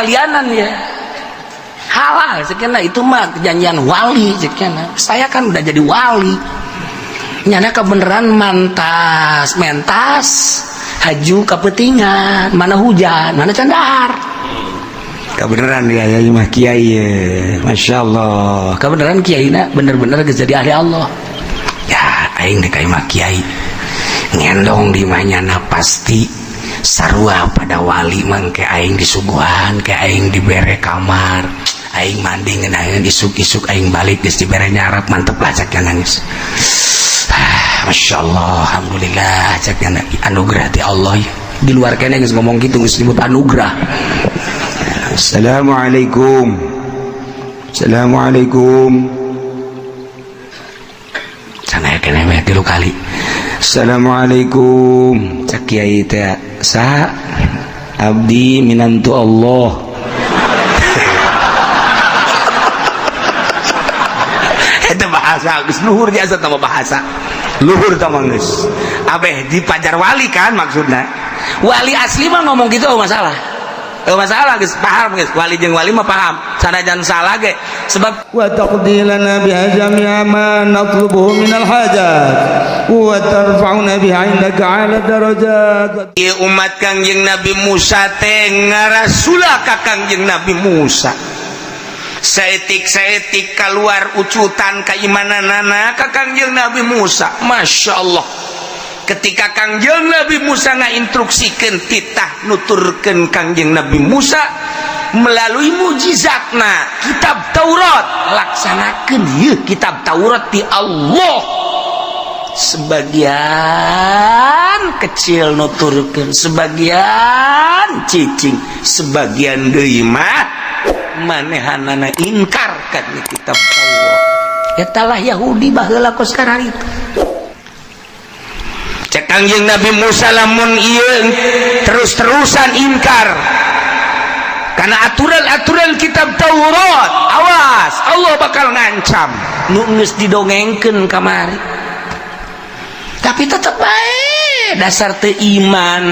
kewalianan ya. Halal sekian itu mah perjanjian wali sekian. Saya kan udah jadi wali. Nyana kebenaran mantas mentas haju kepentingan mana hujan mana candar. Kebenaran ya ya mah kiai ya. Masya Allah. Kebenaran kiai na bener-bener geus jadi ahli Allah. Ya aing dek mah kiai ngendong di manyana pasti sarua pada wali mangke aing disuguhan ke aing dibere kamar aing mandi ngeunah isuk-isuk aing balik geus dibere nyarap mantep lah cak nangis. Ah, Masya Allah, alhamdulillah cak anugerah ti Allah ya. Di luar kene geus ngomong gitu geus disebut anugerah. Assalamualaikum. Assalamualaikum. Sana kene we tilu kali. Assalamualaikum. Cak kiai teh sa abdi minantu Allah. Itu bahasa geus luhur jasa tambah bahasa luhur tambah geus abeh di pajar wali kan maksudna wali asli mah ngomong gitu oh masalah oh masalah geus paham geus wali jeung wali mah paham sanajan salah ge sebab wa taqdi lana biha jami'a ma natlubuhu minal hajat wa tarfa'una biha 'indaka 'ala darajat. Ieu umat Kangjeng Nabi Musa teh ngarasula ka Kangjeng Nabi Musa saetik-saetik keluar ucutan keimananana ka Kangjeng Nabi Musa. Masya Allah, ketika Kangjeng Nabi Musa ngainstruksikeun titah nuturkeun Kangjeng Nabi Musa melalui mujizatna kitab Taurat, laksanakeun ieu kitab Taurat di Allah. Sebagian kecil nuturkeun, sebagian cicing, sebagian deui mah manehanana ingkar kan kitab Taurat. Eta lah Yahudi baheula kos sekarang itu. Cek Kangjeng Nabi Musa lamun ieu terus-terusan ingkar karena aturan-aturan kitab Taurat, awas Allah bakal ngancam nu geus didongengkeun kamari. Tapi tetep bae dasar teu iman.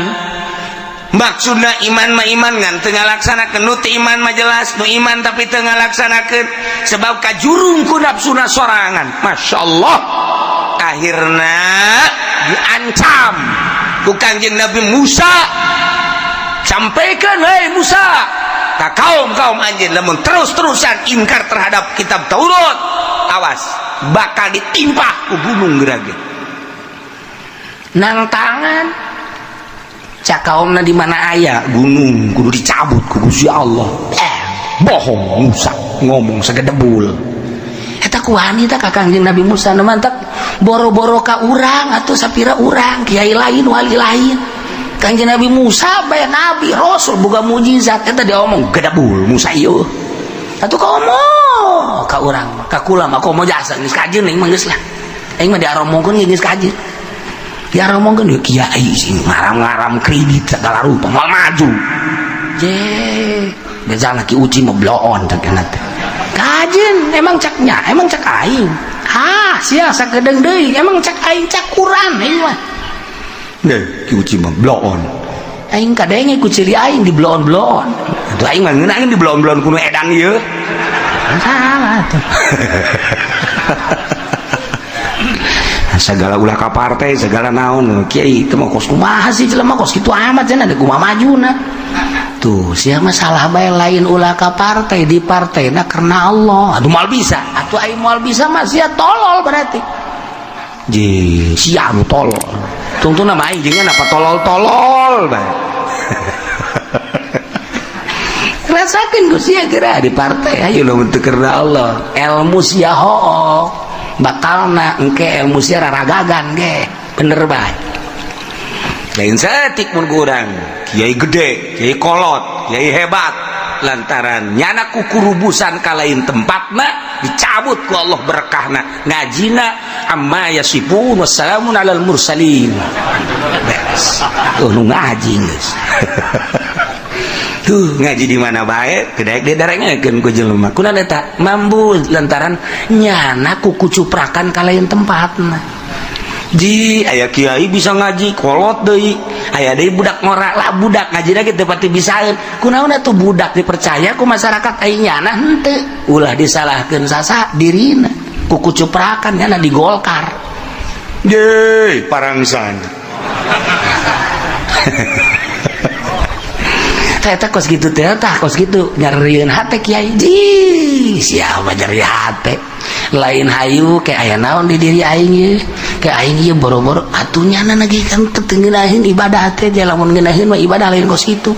Maksudna iman mah iman ngan teu ngalaksanakeun, nu teu iman mah jelas nu iman tapi teu ngalaksanakeun sebab kajurung ku nafsuna sorangan. Masya Allah, akhirna diancam ku Kangjeng Nabi Musa, sampaikan hei Musa ka kaum-kaum anjeun lamun terus-terusan ingkar terhadap kitab Taurat, awas bakal ditimpa ku gunung gerage nang tangan. Cak kaumna di mana aya gunung kudu dicabut ku Gusti Allah. Bohong Musa ngomong segedebul eta ku wanita ka Kangjeng Nabi Musa nu mantak boro-boro ka urang atuh sapira urang kiai lain wali lain. Kangjeng Nabi Musa bae nabi rasul boga mujizat eta diomong gedebul Musa ieu atuh komo ka urang ka kula mah komo jasa geus kajeun aing mah geus lah aing mah diaromongkeun geus kajeun diaromongkeun ya kiai sing ngaram-ngaram kredit segala rupa moal maju je bejana ki uci mah bloon teh kana teh kajeun emang caknya emang cak aing ha sia sakedeung deui emang cak aing cak Quran aing mah Nggih, ki uci mah bloon. Aing kadenge ku ciri aing di bloon-bloon Atuh aing mah ngeunaheun di bloon-bloon kudu edan ieu. Salah tuh. Segala ulah ka partai segala naon kiai itu mah kos kumaha sih jelema kos kitu amat cenah ada kumaha majuna tuh sia mah salah bae lain ulah ka partai di partai na karena Allah aduh moal bisa atuh aing moal bisa mah sia tolol berarti je sia nu tolol tungtungna mah aing jeung apa tolol-tolol bae. Rasakeun ku sia geura di partai ayo lamun teu karena Allah ilmu sia hook bakalna engke ilmu sia raragagan ge bener bae. Lain saeutik mun ku urang kiai gede kiai kolot kiai hebat lantaran nyana kukurubusan ka lain tempatna dicabut ku Allah berkahna ngajina amma yasifun wassalamun alal mursalin beres tuh nu ngaji geus. Tuh ngaji di mana bae kedaek didarengekeun ku jelema kunaon eta mambu lantaran nyana kuku cuprakan ka lain tempatna. Ji, aya kiai bisa ngaji kolot deui, aya deui budak ngora lah, budak ngaji lagi teu pati bisaeun. Kunaon atuh budak dipercaya ku masyarakat, ai nyana henteu? Ulah disalahkeun sasa dirina ku kucuprakan nyana di Golkar. Je, parangsan. Eta kos gitu teh, tah kos gitu nyerieun hate kiai. Ji, siapa nyeri hate lain hayu kayak aya naon di diri aing ye, kayak aing ieu boro-boro atuh nyana lagi kan teu ngeunaheun ibadah teh. Lamun ngeunaheun mah ibadah lain kos kitu.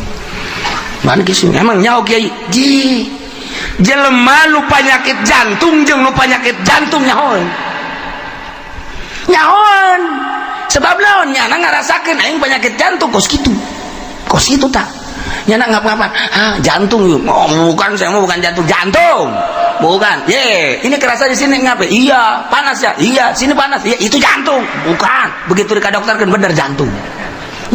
Mana geus emang nyaho kiai? Ji, Jelema nu penyakit jantung jeung nu penyakit jantung nyahoeun. Nyahoan sebab naon? Nyana ngarasakeun aing penyakit jantung kos kitu, kos kitu. Tak nyana ngap-ngapan, ah, jantung yuk. Oh, bukan, saya mau bukan jantung, jantung bukan. Ye, ini kerasa di sini ngapain? Iya, panas ya? Iya, sini panas. Iya, itu jantung bukan. Begitu di dokter kan bener jantung.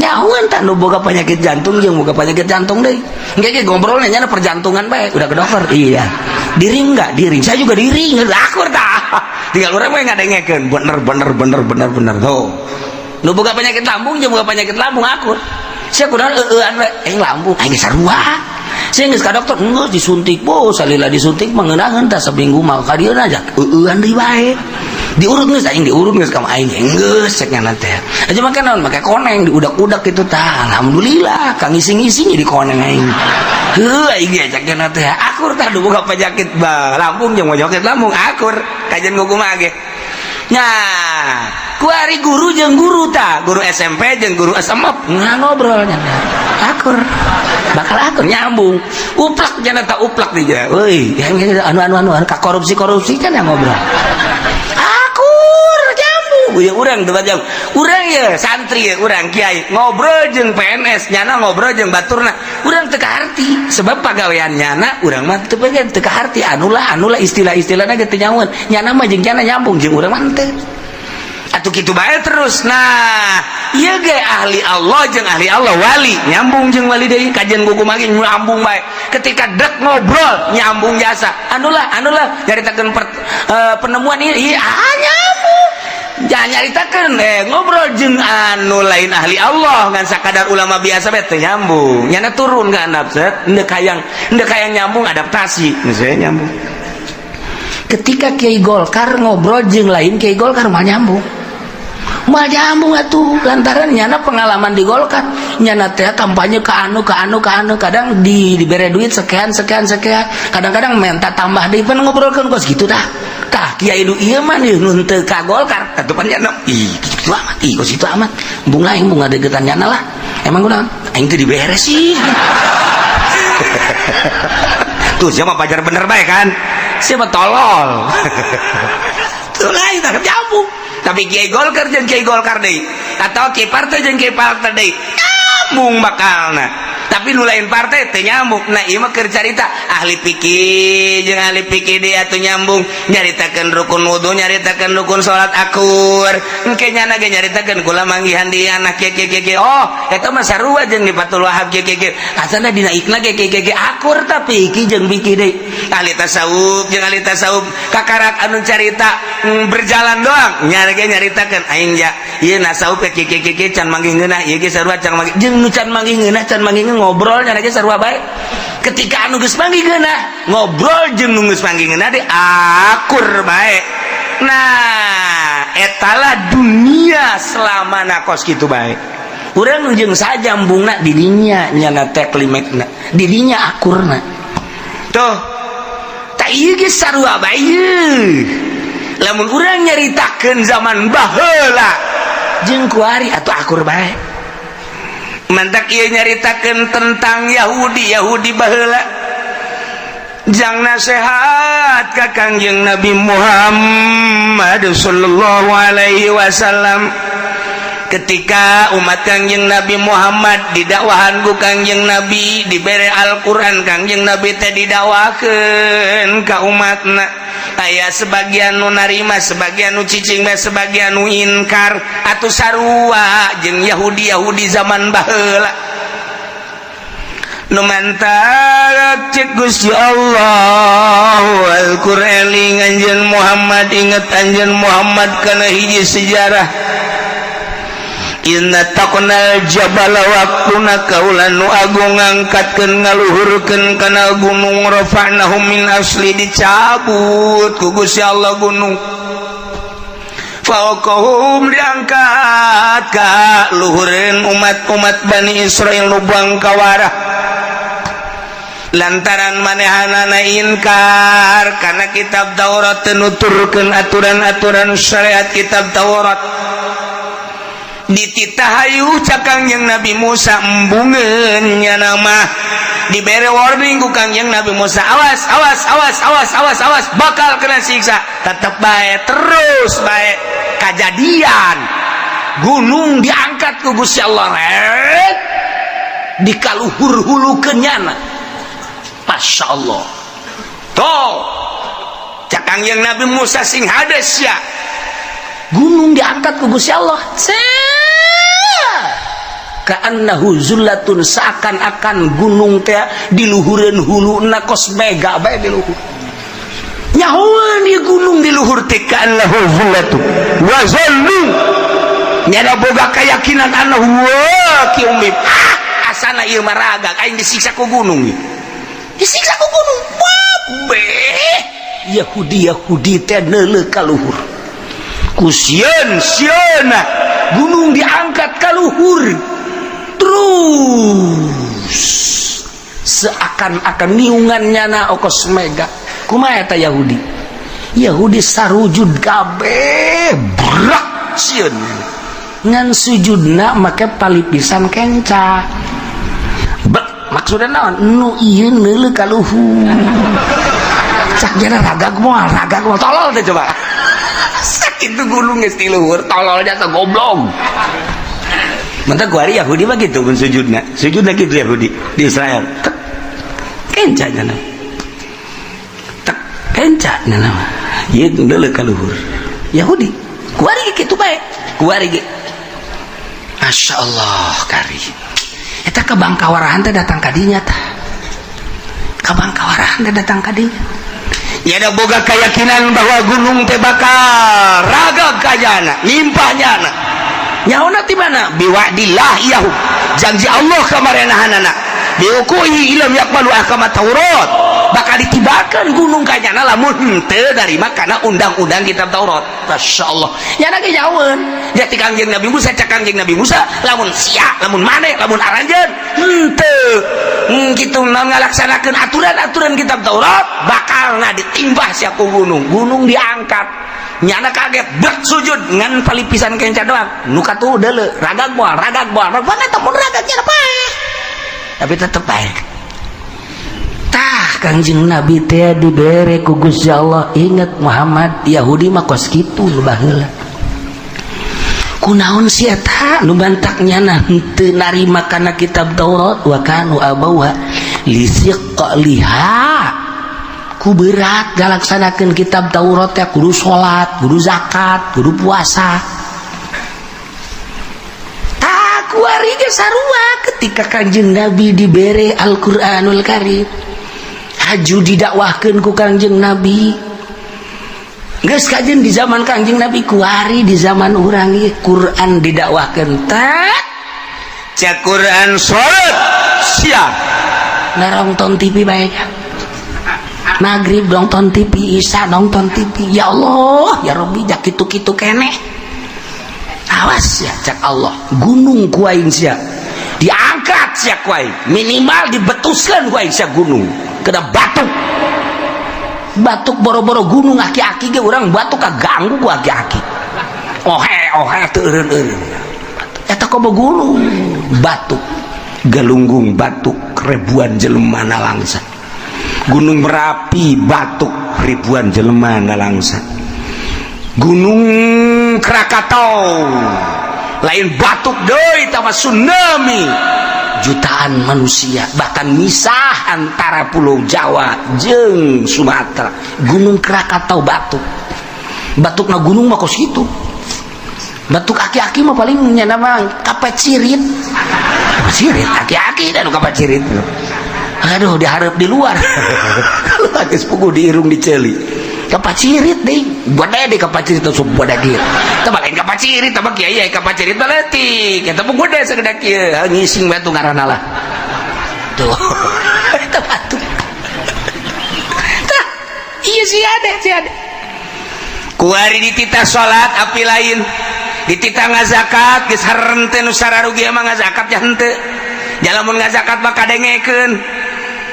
Nyahuan tak nu boga penyakit jantung jeung boga penyakit jantung deh. Engke ge ngobrolnya nyana perjantungan bae. Udah ke dokter? Iya. Diri enggak? Diri. Saya juga diri. Akur tah. Tinggal urang mah ngadengekeun bener bener bener bener bener tuh. Nu boga penyakit lambung jeung boga penyakit lambung akur. Sia kunaon eueuan we? Aing lambung aing geus sarua. Sia geus ka dokter? Geus disuntik. Bo salila disuntik mah ngeunaheun tah, seminggu mah ka dieu aja eueuan deui bae. Diurut geus? Aing diurut geus ka aing geus, cek nyana teh. Aja make naon? Make koneng, diudak-udak gitu tah. Alhamdulillah kang ngising-ngising di koneng aing. Heuh, aing ge cek nyana teh. Akur tah, nu boga penyakit ba lambung jeung penyakit lambung akur. Kajian kumaha ge. Nah, kuari guru jeung guru ta, guru SMP jeung guru SMA nggak ngobrol nyana. Akur. Bakal akur nyambung. Uplak nyana tak uplak dia. Woi, yang anu anu anu, anu ka korupsi-korupsi kan yang ngobrol. Akur nyambung. Ya urang debat jam. Urang ya santri ya urang kiai ngobrol jeung PNS, nyana ngobrol jeung baturna. Urang teu kaharti sebab pagawean nyana, urang mah teu pengen teu kaharti anulah anulah istilah-istilahna ge teu nyahueun. Nyana mah jeung nyana nyambung, jeung urang mah teu. Atuh kitu bae terus. Nah, ieu ge ahli Allah jeung ahli Allah, wali nyambung jeung wali deui, kajian kumaha ge nyambung bae. Ketika dek ngobrol nyambung jasa. Anulah anulah nyaritakeun penemuan ieu, ieu ah nyambung. Jangan nyaritakeun ngobrol jeung anu lain ahli Allah ngan sakadar ulama biasa bae teu nyambung. Nyana turun ka handap set, henteu hayang nyambung adaptasi. Misalnya nyambung. Ketika Kiai Golkar ngobrol jeung lain Kiai Golkar mah nyambung. Mah nyambung atuh lantaran nyana pengalaman di Golkar. Nyana teh kampanye ke anu ke anu ke anu, kadang di dibere duit sekian sekian sekian, kadang-kadang minta tambah deui, pan ngobrolkeun kos gitu tah. Tah kiai nu ieu mah nu henteu ka Golkar atuh pan nyana ih kitu amat, ih kos kitu amat. Embung lah aing, embung ngadeukeutan nyana lah. Emang kunaon? Aing teu dibere sih. Tuh siapa pajar bener bae kan? Siapa tolol. Tuh lain tak nyambung. Tapi kiai Golkar jeung kiai Golkar deui atau kiai partai jeung kiai partai deui nyambung bakalna. Tapi nu lain partai teu nyambung. Nah, ieu mah keur carita ahli fikih jeung ahli fikih deui atuh nyambung, nyaritakeun rukun wudu, nyaritakeun rukun salat akur. Engke nyana ge nyaritakeun kula manggihan di anak kieu kieu kieu. Oh, eta mah sarua jeung di Fathul Wahab kieu kieu kieu. Asana dina ikna ge kieu kieu kieu akur, tapi fikih jeung fikih deui. Ahli tasawuf jeung ahli tasawuf kakarak anu carita berjalan doang nyari ge nyaritakeun aing ja ieu nasawuf ke kieu kieu kieu can manggih ngeunah, ieu ge sarua can manggih jeung nu can manggih ngeunah, can manggih ngobrol nyana ge sarua bae. Ketika anu geus manggih ngeunah ngobrol jeung nu geus manggih ngeunah deui akur bae. Nah, etalah dunia selama nakos kitu bae. Urang jeung sajambungna di dinya nyana teh klimekna di dinya akurna. Tuh tak ieu ge sarua bae ye. Lamun urang nyaritakeun zaman baheula jeung kuari atuh akur bae. Mantak ieu nyaritakeun tentang Yahudi Yahudi baheula jang nasehat ka Kangjeng Nabi Muhammad sallallahu alaihi wasallam. Ketika umat Kangjeng Nabi Muhammad didakwahan ku Kangjeng Nabi, dibere Al-Qur'an, Kangjeng Nabi teh didakwakeun ka umatna, aya sebagian nu narima, sebagian nu cicing bae, sebagian nu inkar. Atuh sarua jeung Yahudi Yahudi zaman baheula nu mantak cek Gusti Allah, Al-Qur'an, eling anjeun Muhammad, inget anjeun Muhammad kana hiji sejarah. Idz nataqnal jabala, waktuna kaula nu agung ngangkatkeun, ngaluhurkeun kana gunung, rafa'nahu min asli, dicabut ku Gusti Allah gunung, fawqahum, diangkat ka luhureun umat-umat Bani Israel nu bangkawarah lantaran manehanana inkar karena kitab Taurat, nuturkeun aturan-aturan syariat kitab Taurat. Dititah, "Hayu," cak Kangjeng Nabi Musa, "embungeun." Nyana mah dibere warning ku Kangjeng Nabi Musa, "Awas, awas, awas, awas, awas, awas, bakal kena siksa." Tetep bae, terus bae, kejadian gunung diangkat ku Gusti Allah, rek dikaluhur hulukeun nyana. Masya Allah tuh, cak Kangjeng Nabi Musa, "Sing hades ya." Gunung diangkat ku Gusti Allah, ka'annahu zullatun, seakan-akan gunung teh diluhureun huluna kos mega bae di luhur. Nyahoan ieu gunung di luhur teh ka'annahu zullatun, wa zallu, nyana boga keyakinan annahu waqi'un bihim. Ah, asana ieu mah ragag aing disiksa ku gunung ieu, disiksa ku gunung. Wah, Yahudi Yahudi teh neuleuh ka luhur ku sieun sieun gunung diangkat ka luhur terus, seakan-akan niungan nyana okos mega. Kumaha eta Yahudi? Yahudi sarujud kabeh, brak sieun, ngan sujudna make palipisan kenca. Bek, maksudna naon? Nu ieu neuleuh ka luhur, cak jana ragag moal, ragag moal. Tolol teh coba, sakit tuh gunung geus di luhur, tolol jasa goblok. Mantap kuari Yahudi mah gitu pun sujudna. Sujudna gitu Yahudi di Israel. Tek kenca nya. Tek kenca nya mah. Ieu deuleu ka luhur. Yahudi. Kuari kitu bae. Kuari ge. Masya Allah kari. Eta kebangkawarahan teh datang ka dinya tah. Kabangkawarahan teh datang ka dinya. Ya, ada boga keyakinan bahwa gunung teh bakal ragag kajana, nimpah nyana. Nyaona ti mana? Biwa'dillah iyahu, janji Allah kamarenahanana, biwuqu'ihi illam yaqbalu ahkama Taurat, bakal ditibakan gunung kanyana lamun henteu narima kana undang-undang kitab Taurat. Masya Allah, nyana ge nyaweun jadi Kangjeng Nabi Musa, cak Kangjeng Nabi Musa, lamun sia, lamun maneh, lamun aranjeun henteu kitu ngalaksanakeun aturan-aturan kitab Taurat, bakalna ditimbah sia ku gunung. Gunung diangkat, nyana kaget, bek sujud ngan palipisan kenca doang. Nu katuh deuleu, ragag moal, ragag moal, ragag eta mun ragag nya bae, tapi tetep bae. Tah, Kangjeng Nabi teh dibere ku Gusti Allah, "Inget Muhammad, Yahudi mah kos kitu nu baheula." Kunaon si eta nu bantak nyana henteu narima kana kitab Taurat? Wa kanu abauha lisiqliha, ku berat galaksanakeun kitab Taurat ya, kudu salat, kudu zakat, kudu puasa. Tak kuari ge sarua ketika Kanjeng Nabi dibere Al-Qur'anul Karim, haju didakwahkeun ku Kanjeng Nabi. Geus kajen di zaman Kanjeng Nabi, kuari di zaman urang ieu Quran didakwahkeun, tak Cek Quran, "Salat siap." Nonton TV bae, maghrib nonton TV, Isya nonton TV. Ya Allah, ya Rabbi, jak kitu-kitu keneh. "Awas ya," cak Allah, "gunung ku aing sia diangkat sia ku aing, minimal dibetuskan ku aing sia gunung." Kena batuk batuk boro-boro gunung, aki-aki ge urang batuk kaganggu ku aki-aki, ohe ohe teu eureun-eureun. Eta komo gunung batuk, Galunggung batuk, ribuan jelema nalangsa. Gunung Merapi batuk, ribuan jelema nalangsa. Gunung Krakatau lain batuk deui, tambah tsunami, jutaan manusia, bahkan misah antara Pulau Jawa jeung Sumatera. Gunung Krakatau batuk, batuk na gunung mah kos kitu. Batuk aki-aki mah paling nyana mah kapacirit, kapacirit aki-aki dan kapacirit. Aduh, diharap di luar, kalau geus puguh di irung, diceli. Kapacirit deui, gede deui kapacirit teh sok gede kieu. Teh lain kapacirit, teh kiai kapacirit mah leutik. Eta mah gede sagede kieu. Ngising batu ngaranna lah. Tuh. Eta batu. Tah, iya sih ada, sih ada. Kuari dititah salat api lain. Dititah ngazakat geus harente nu sararugi emang ngazakat ya henteu. Jalamun ngazakat mah kadengekeun.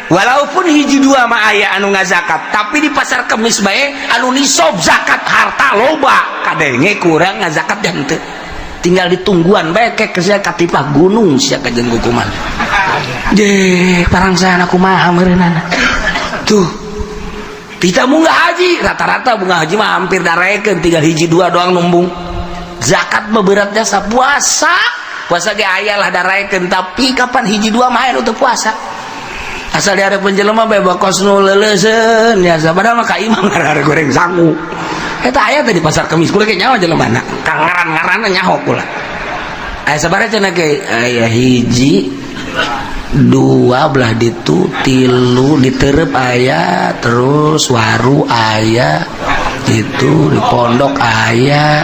Walaupun hiji dua mah aya anu ngazakat, tapi di pasar Kemis bae anu nisob zakat harta loba, kadenge kurang ngazakat ya henteu. Tinggal ditungguan bae kek sia katipah gunung sia kajen hukuman. Je, parangsana kumaha meureunana. Tuh. Tidak munggah haji, rata-rata bunga haji mah hampir darekeun, tinggal hiji dua doang numbung. Zakat mah berat jasa, puasa. Puasa ge aya lah darekeun, tapi kapan hiji dua mah aya teu puasa. Asal di hadapan jelema bae bakos nu leuleuseun biasa, padahal mah ka imam ngarana goreng sangu. Eta aya teh di pasar Kemis, kula ge nyawa jelemana. Kang ngaran-ngaranna nyaho kula. Aya sabaraha cenah ge? Aya hiji dua belah ditu tilu diterep aya, terus waru aya, itu di pondok aya,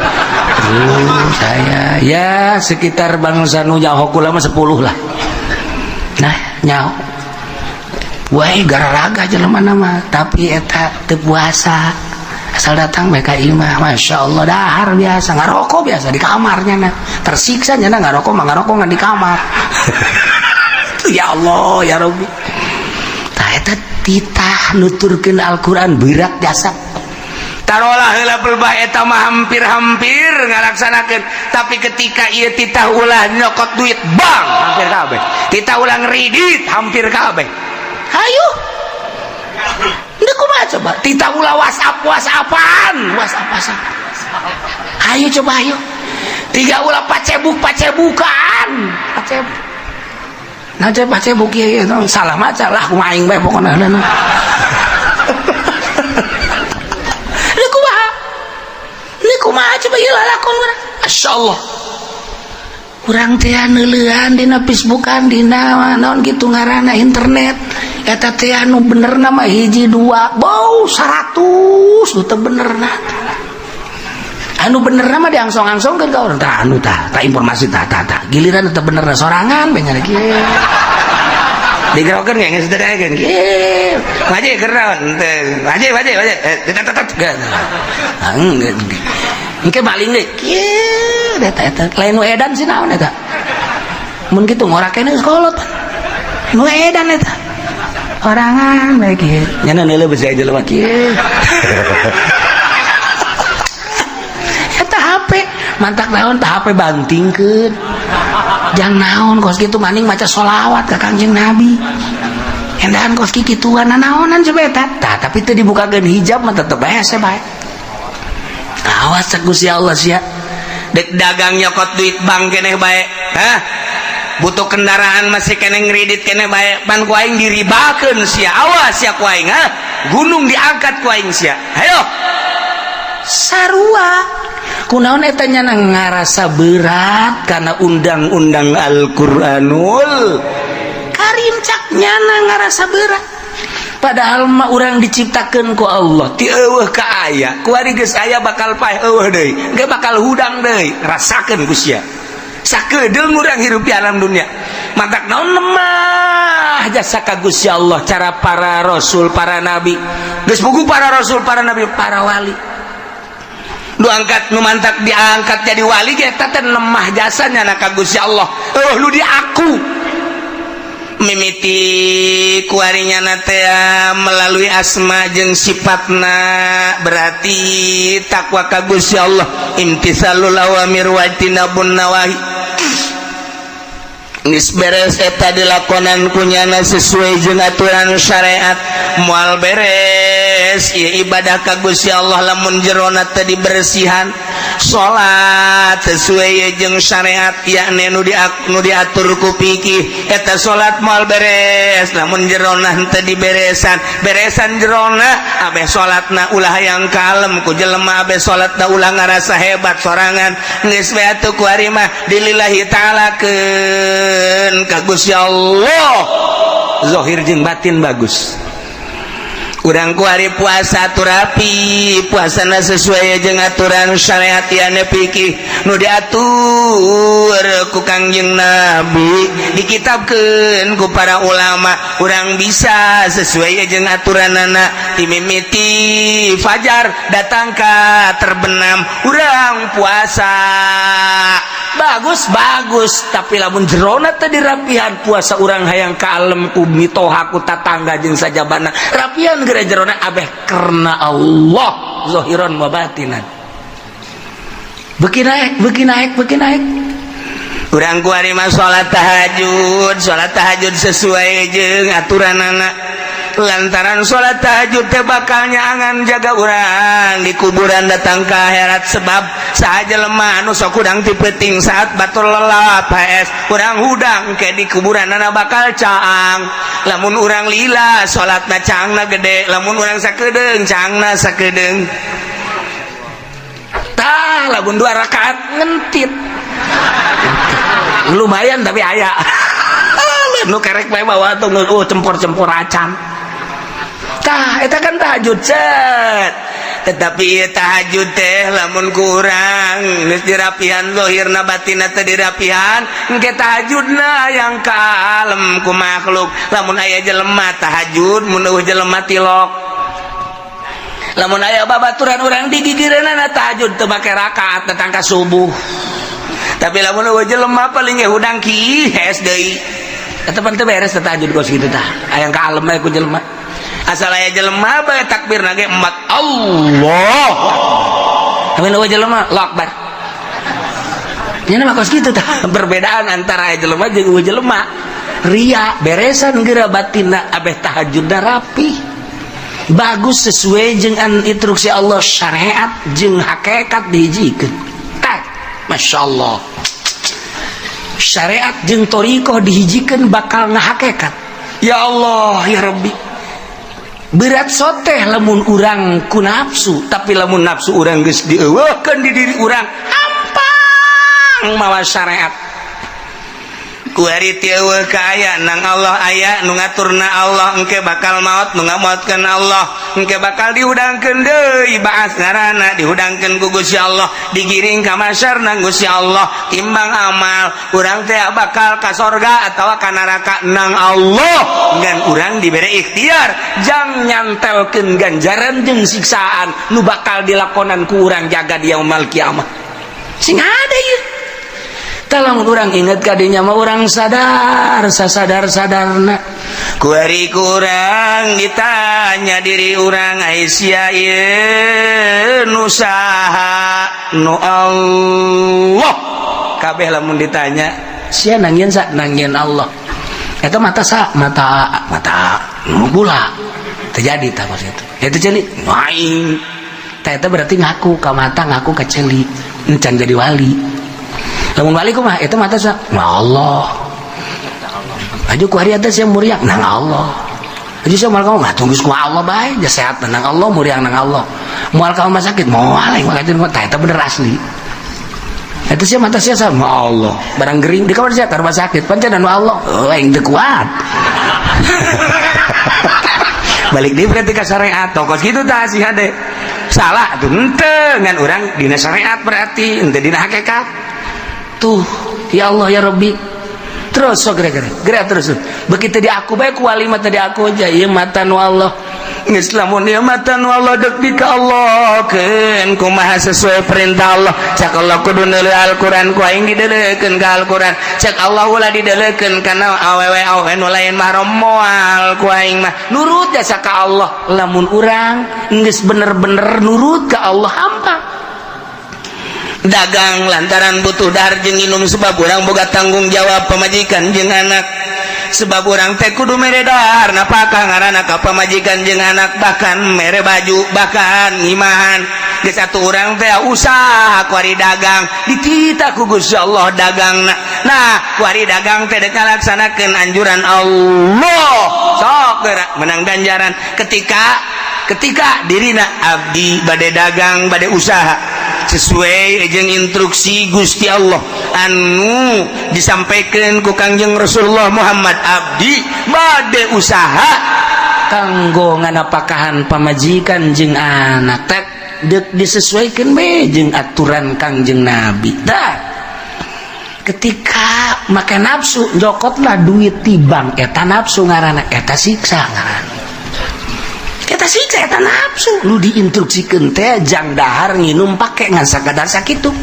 terus aya ya sekitar bangsa nu nyaho kula mah 10 lah. Nah, nyaho. Wah, gararaga jelema mah, tapi eta teu puasa. Asal datang bae ka imah, Masya Allah dahar biasa, ngarokok biasa di kamarnya nah. Tersiksa nya ngarokok mah ngarokok ngan di kamar. Ya Allah, ya Rabbi. Tah eta titah nuturkeun Al-Qur'an berat jasa. Tarolah heula pelbah eta mah hampir-hampir ngalaksanakeun, tapi ketika ieu titah ulah nyokot duit bank hampir kabeh. Titah ulah ngredit hampir kabeh. Hayu. Ndek kumaha coba? Titah ulah WhatsApp WhatsAppan, WhatsApp WhatsApp. Ayo coba ayo. Tiga ulah pacebuk pacebukan. Pacebuk. Nah, coba pacebuk ieu ieu salah maca lah kumaha aing bae pokona. Ini kumaha? Ini kumaha coba ieu lalakon urang? Masya Allah. Urang teh neuleuan dina Facebookan dina naon kitu ngaranna internet. Eta teh anu benerna mah hiji dua, bau 100 nu teu benerna. Anu benerna mah diangsong-angsongkeun ka urang. Tah anu tah, tah informasi tah tah tah. Giliran teu benerna sorangan bae nya kieu. Digerokeun ge geus teu daekeun. Kieu. Ngaji keur naon? Teu. Ngaji ngaji ngaji. Tet tet tet. Engke maling deui. Kieu eta eta lain nu edan sih naon eta. Mun kitu ngora keneh geus kolot. Nu edan eta. Orangan bae kieu. Nya neuleuh besi jelema kieu. Eta HP mantak naon tah HP bantingkeun. Jang naon kos kitu maning maca sholawat ka Kangjeng Nabi. Endahan kos kikituan naonan coba eta. Tah tapi teu dibukakeun hijab mah tetep bae hese bae. Awas cek Gusti Allah sia. Dek dagang nyokot duit bank keneh bae. Hah? Butuh kendaraan masih keneh ngredit keneh bae. Pan ku aing diribakeun sia. Awas sia ku aing, hah? Gunung diangkat ku aing sia. Hayo. Sarua. Kunaon eta nya ngarasa berat karena undang-undang Al-Qur'anul Karim cak nyana ngarasa berat. Padahal mah urang diciptakeun ku Allah ti eueuh ka aya, kuari geus aya bakal paeh eueuh deui, ge bakal hudang deui, rasakeun ku sia. Sakedeung urang hirup di alam dunia. Matak naon lemah jasa ka Gusti Allah cara para rasul, para nabi. Geus buku para rasul, para nabi, para wali. Nu angkat nu mantak diangkat jadi wali ge eta teh lemah jasanya na ka Gusti Allah. Eueuh nu diaku. Mimiti kuarinya teh melalui asma jeung sifatna berarti takwa ka Gusti Allah, imtisalul awamir wa tinabun nawahi. Geus beres eta dilakonan kunyana sesuai jeung aturan syariat, moal beres ieu ibadah ka Gusti Allah lamun jerona teu dibersihan. Salat sesuai jeung syariat yakni nu diatur ku fikih, eta salat moal beres lamun jerona teu diberesan. Beresan jerona abeh salatna ulah hayang kalem ku jelema, abeh salatna ulah ngarasa hebat sorangan. Geus we atuh ku ari mah dilillahi ta'ala keun ka Gusti Allah, zahir jeung batin bagus. Kurang kuari puasa atuh rapi, puasana sesuai jeung aturan syariat ane fikih nu diatur ku Kangjeng Nabi, dikitabkeun ku para ulama. Urang bisa sesuai jeung aturanana ti mimiti fajar datang ka terbenam urang puasa. Bagus, bagus, tapi lamun jerona teh dirapihan, puasa urang hayang kalem ku mitoha, ku tatangga jeung sajabana. Rapihan geura jerona abeh karena Allah zahiran wa batinan. Beuki naek, beuki naek, beuki naek. Urang kuari mah salat tahajud, salat tahajud sesuai jeung aturanana, lantaran salat tahajud teh bakal nyaangan jaga urang di kuburan datang ke akhirat, sebab saha jelema anu sok hudang ti peuting saat batur lelap HS urang hudang ke di kuburan ana bakal caang. Lamun urang lila salatna, caangna gede. Lamun urang sakedeung, caangna sakedeung. Tah, lamun dua rakaat ngentit lumayan, tapi aya nu kerek bae bawa tuh, oh, cempor-cempor acan. Tah, eta kan tahajud cet. Tetapi ieu tahajud teh lamun kurang geus dirapihan zahirna, batinna teh dirapihan, engke tahajudna yang kalem ku makhluk. Lamun aya jelema tahajud, mun euweuh jelema tilok. Lamun aya babaturan urang digigireunana tahajud teu make rakaat datang ka subuh. Tapi lamun euweuh jelema paling ge hudang ki hes deui. Eta pan teu beres tahajud kos kitu. Tah, aya kalem bae ku jelema. Asal aya jelema bae takbir nage empat, Allah. Tapi euweuh jelema, Allahu Akbar. Nya mah kos kitu. Tah, perbedaan antara aya jelema jeung euweuh jelema. Ria beresan geura batinna, abeh tahajudna rapi, bagus, sesuai jeung instruksi Allah. Syariat jeung hakikat dihijikeun. Tah, Masya Allah, syariat jeung thoriqoh dihijikeun bakal ngahakekat. Ya Allah, ya Rabbi, berat soteh lamun urang ku nafsu. Tapi lamun nafsu urang geus dieuweuhkeun di diri urang, hampang mawa syariat. Kuari ti euweuh ka aya, nang Allah aya, nu ngaturna Allah. Engke bakal maot, nu ngamaotkeun Allah. Engke bakal dihudangkeun deui, baas ngaranna, dihudangkeun ku Gusti Allah, digiring ka mahsyar nang Gusti Allah. Timbang amal urang teh bakal ka sorga atawa ka neraka nang Allah, ngan urang dibere ikhtiar jang nyantelkeun ganjaran jeung siksaan nu bakal dilakonan ku urang jaga di yaumul kiamah. Sing ada ieu. Tolong urang inget kadinya mah urang sadar sasadar sadarna. Kuari kurang ditanya diri urang, Aisyah ieu nu saha? Nu Allah kabeh. Lamun ditanya, sia nangieun sa? Nangieun Allah. Eta mata sa? Mata, mata nu gula terjadi. Tah, maksud itu itu ceuli nu aing. Tah, eta berarti ngaku ka mata, ngaku ka ceuli, encan jadi wali. Lamun wali kumaha? Itu mata sa? Nu Allah. Aju ku hari atas yang muriang nang Allah. Aju sia moal kamu nggak tunggu ku Allah bae ja, sehat nang Allah, muriang nang Allah, moal kamu sakit moal aing mah. Tah, eta bener asli. Itu sia mata sia sama Allah. Barang gering di kamar sia ke rumah sakit pancen anu Allah. Oh, aing teu kuat. Balik deui berarti ka syariat tokos kitu. Tah, si hade salah tuh henteu, ngan urang dina syariat berarti henteu dina hakikat. Tuh, ya Allah, ya Rabbi. Terus sok geura geura terus. Begitu di aku bae ku wali mah tadi aku aja ieu mata nu Allah. Geus, lamun ieu mata nu Allah deuk di ka Allah keun kumaha sesuai perintah Allah. Cak Allah kudu neuleuh Al-Qur'an, ku aing dideulekeun ka Al-Qur'an. Cak Allah ulah dideulekeun kana awewe awewe nu lain mahram, moal ku aing mah. Nurut jasa ka Allah. Lamun urang geus bener-bener nurut ka Allah, hampa. Dagang lantaran butuh dahar jeung minum, sebab urang boga tanggung jawab pamajikan jeung anak, sebab urang teh kudu mere dahar, napakah ngaranna, ka pamajikan jeung anak, bahkan mere baju, bahkan ngimahan. Geus satu urang teh usaha kuari dagang, dititah ku Gusti Allah dagangna. Nah, kuari dagang teh dek ngalaksanakeun anjuran Allah, sok geura menang ganjaran. Ketika ketika dirina abdi bade dagang, bade usaha sesuai jeung instruksi Gusti Allah anu disampaikan ku Kangjeng Rasulullah Muhammad, abdi bade usaha. Kanggo nganapakahan pamajikan jeung anak tek dek disesuaikan be jeung aturan Kangjeng Nabi. Dah, ketika make nafsu jokotlah duit ti bank, eta nafsu ngaranna, eta siksa ngaranna, eta siksa, eta nafsu. Lu diinstruksikeun teh jang dahar nginum pake ngan sakadar sakitu.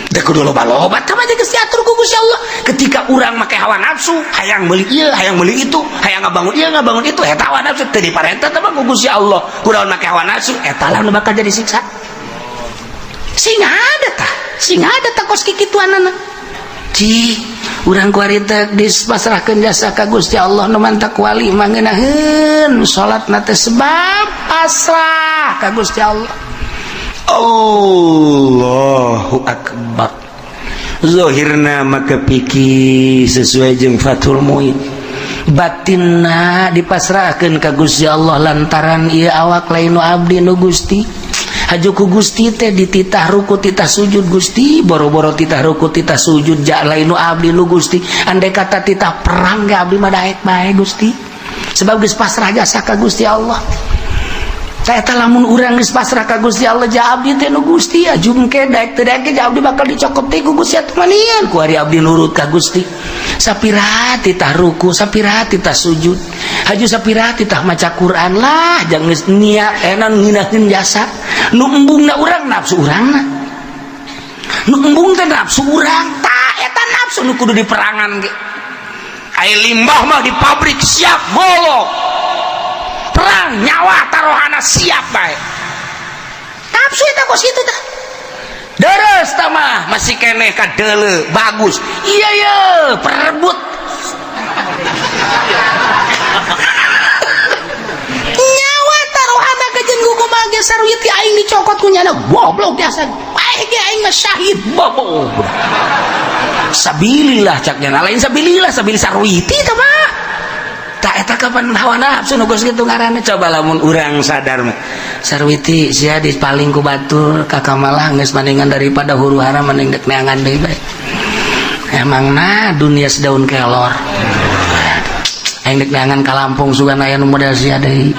Da kudu loba-loba tah mah geus diatur ku Gusti Allah. Ketika urang make hawa nafsu, hayang meuli ieu, hayang meuli itu, hayang ngabangun ieu, ngabangun itu, eta hawa nafsu teu diparentah teh mah ku Gusti Allah. Kunaon make hawa nafsu, eta lah nu bakal jadi siksa. Sing ada tah, sing ada tah kos kikituanana. Ci, urang kuari teh dipasrahkeun jasa ka Gusti Allah. Nu mantak wali mah ngeunaheun salatna teh sebab pasrah ka Gusti Allah. Allahu Akbar. Zohirna maka pikir sesuai jeung Fathul Muin, batinna dipasrahkeun ka Gusti Allah lantaran ieu awak lain nu abdi, nu Gusti. Haju ku Gusti teh dititah ruku, titah sujud. Gusti, boro-boro titah ruku, titah sujud, ja lain nu abdi, nu Gusti. Andai kata titah perang ge abdi mah daek bae, Gusti, sebab geus pasrah jasa ka Gusti Allah. Eta lamun urang geus pasrah ka Gusti Allah, ja abdi teh nu Gusti, ya jungke daek teu daek ja abdi bakal dicokot teh ku Gusti atuh manian. Ku ari abdi nurut ka Gusti, sapira titah ruku, sapira titah sujud, haju sapira titah maca Quran lah, jangan geus niat enan ngeunaheun jasa. Nu embungna urang nafsu urangna, nu embung teh nafsu urang. Tah, eta nafsu nu kudu diperangan ge. Ai limbah mah di pabrik siap golok perang, nyawa taruhana siap bae. Nafsu eta kos kitu tah. Deres tamah masih keneh kadele bagus, iya ya perebut nyawa taruhana kajen kumaha ge saruit aing dicokot ku nyana, goblok biasa bae ge aing mah syahid bobo sabilillah. Cak nyana lain sabilillah, sabil saruiti tah mah. Tak, eta kapan hawa nafsu nu geus kitu ngaranna. Coba lamun urang sadar mah, sarwiti sia dipaling ku batur kakak malah geus mendingan daripada huru hara mending dek neangan deui bae. Emangna dunia sedaun kelor, aing dek neangan ka Lampung sugan aya nu model sia deui.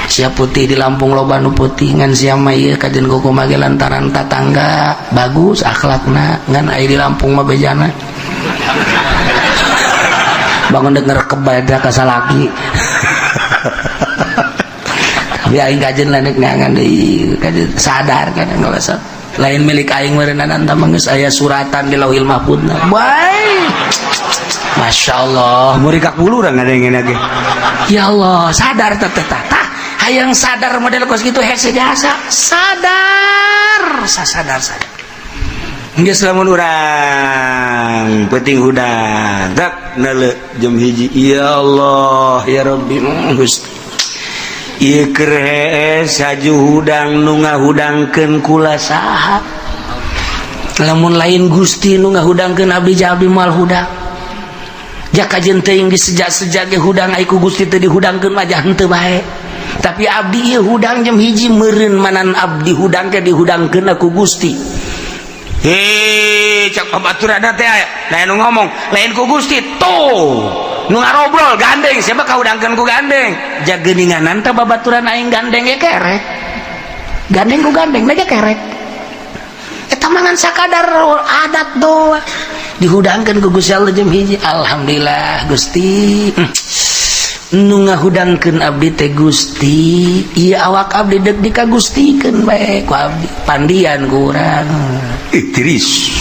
Sia putih, di Lampung loba nu putih, ngan sia mah ieu kajen kumaha ge lantaran tatangga bagus akhlakna. Ngan aya di Lampung mah bejana bangun dek ngerekep bae ka salaki, tapi aing kajen lah dek neangan deui. Kajen sadar kan ngalasa lain milik aing meureunana mah geus aya suratan di Lauhil Mahfudna bae. Masya Allah, Murikak bulu urang ngadengin ge. Ya Allah, sadar teh teh tah. Hayang sadar model kos kitu hese jasa sadar, sadar sadar. Geus lamun urang penting hudang tak neuleu jam 1, ya Allah ya Rabbi, Gusti, ieu keur hees haju hudang, nu ngahudangkeun kula saha? Lamun lain Gusti nu ngahudangkeun abdi, ja abdi moal hudang. Jaka kajen teuing disejak-sejak ge hudang, ai ku Gusti teu dihudangkeun mah henteu bae. Tapi abdi ieu hudang jam 1, meureun manan abdi hudang teh dihudangkeun ku Gusti. Hei, cak babaturan teh aya lain nu ngomong lain ku Gusti tuh nu ngarobrol gandeng, siapa kahudangkeun ku gandeng. Ja geuninganan teh babaturan aing gandeng ge kerek, gandeng ku gandeng ge kerek. Eta mangan sakadar adat doang. Dihudangkeun ku Gusti Allah jam 1, alhamdulillah Gusti, nu ngahudangkeun abdi teh Gusti. Ieu awak abdi dek dikagustikeun bae ku abdi, pandian ku urang. Ih, tiris.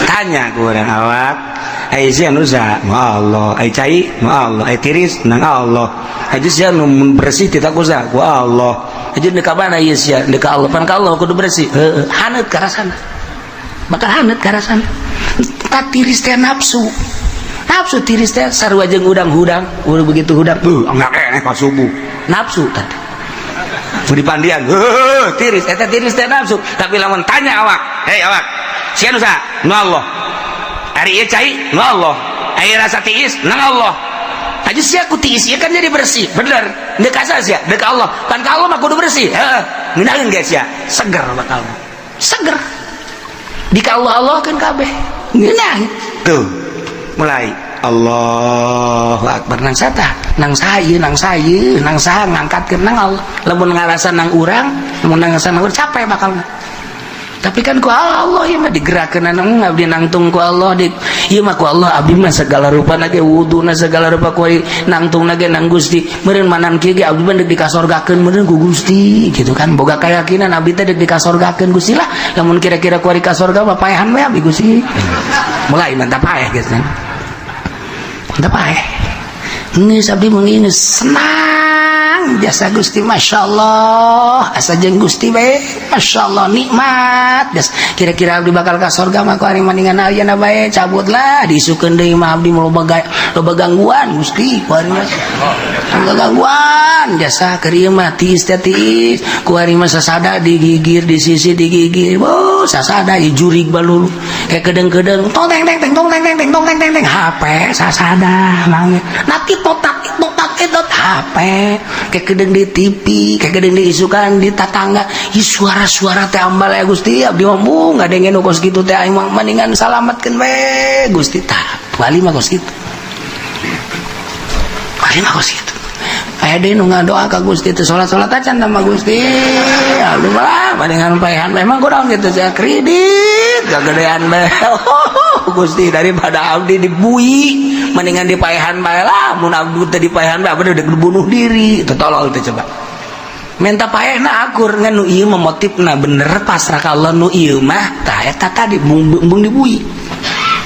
Tanya ku urang awak, ai sia nu saha? Allah. Ai cai? Allah. Ai tiris? Nang Allah. Ai sia nu bersih tita ku saha? Ku Allah. Aja deuk ka mana ieu sia? Deuk ka Allah. Pan ka Allah kudu bersih. Heueuh, haneut karasana, bakal haneut karasana. Tak tiris teh nafsu, nafsu tiris teh sarua jeung hudang-hudang. Udah begitu hudang, enggak keneh ka subuh. Nafsu tadi. Di pandian, heuh, tiris, eta tiris teh nafsu. Tapi lamun tanya awak, hei awak, sia nu saha? Nu Allah. Ari ieu cai? Nu Allah. Ari rasa tiis? Nang Allah. Aja sia ku tiis ieu kan jadi bersih, bener. Deuk ka sia? Deuk ka Allah. Pan ka Allah mah kudu bersih. Heeh, ngeunaheun geus sia, seger, bakal seger di ka Allah. Allah kan kabeh ngeunah. Tuh mulai. Allahu akbar, nang sata, nang saya, nang saya, nang saha ngangkatkeun? Nang Allah. Lamun ngarasa nang urang, lamun ngarasa nang urang, capek bakal. Tapi kan ku Allah ieu mah digerakkeun, nang abdi nangtung ku Allah di ieu mah ku Allah. Abdi mah segala rupa ge, wuduna segala rupa ku nangtung ge nang Gusti meureun. Manan kieu ge abdi mah deuk dikasorgakeun meureun ku Gusti gitu kan. Boga keyakinan abdi teh deuk dikasorgakeun Gusti lah. Lamun kira-kira ku ka sorga mah paehan we abdi, Gusti. Mulai mantap paeh gitu kan, mantap paeh. Geus abdi mah geus senang jasa Gusti, Masya Allah, asa jeung Gusti bae, Masya Allah, nikmat. Jas kira-kira abdi bakal ka sorga mah ku ari mendingan ayeuna bae cabut lah. Diisukeun deui mah abdi loba loba gangguan, Gusti. Ku ari mah loba gangguan jasa keur ieu mah tiis teh tiis. Ku ari mah sasada digigir di sisi digigir. Oh, sasada ieu jurig balulu kayak kedeng-kedeng, tong teng teng teng, tong teng teng teng, tong teng teng teng, HP sasada nangis nanti totak totak itu HP, kayak kedeng di TV, kayak kedeng di isukan di tatangga. Ih, suara-suara teh ambal ya Gusti. Abdi mah nggak dengen kos kitu teh, aing mah mendingan salametkeun we, Gusti. Tah, wali mah kos kitu, wali mah kos kitu. Aya deui nu ngadoa ka Gusti teh salat-salat acan sama Gusti. Aduh lah, mendingan paehan. Memang kurang gitu saya kredit kegedean bae. Gusti, daripada abdi dibui mendingan dipaehan bae lah. Mun abdi teh dipaehan bae, abdi udah bunuh diri. Itu tolol teh. Coba minta paehna akur ngan nu ieu mah motifna bener pasrah ka Allah. Nu ieu mah tah eta tadi embung dibui,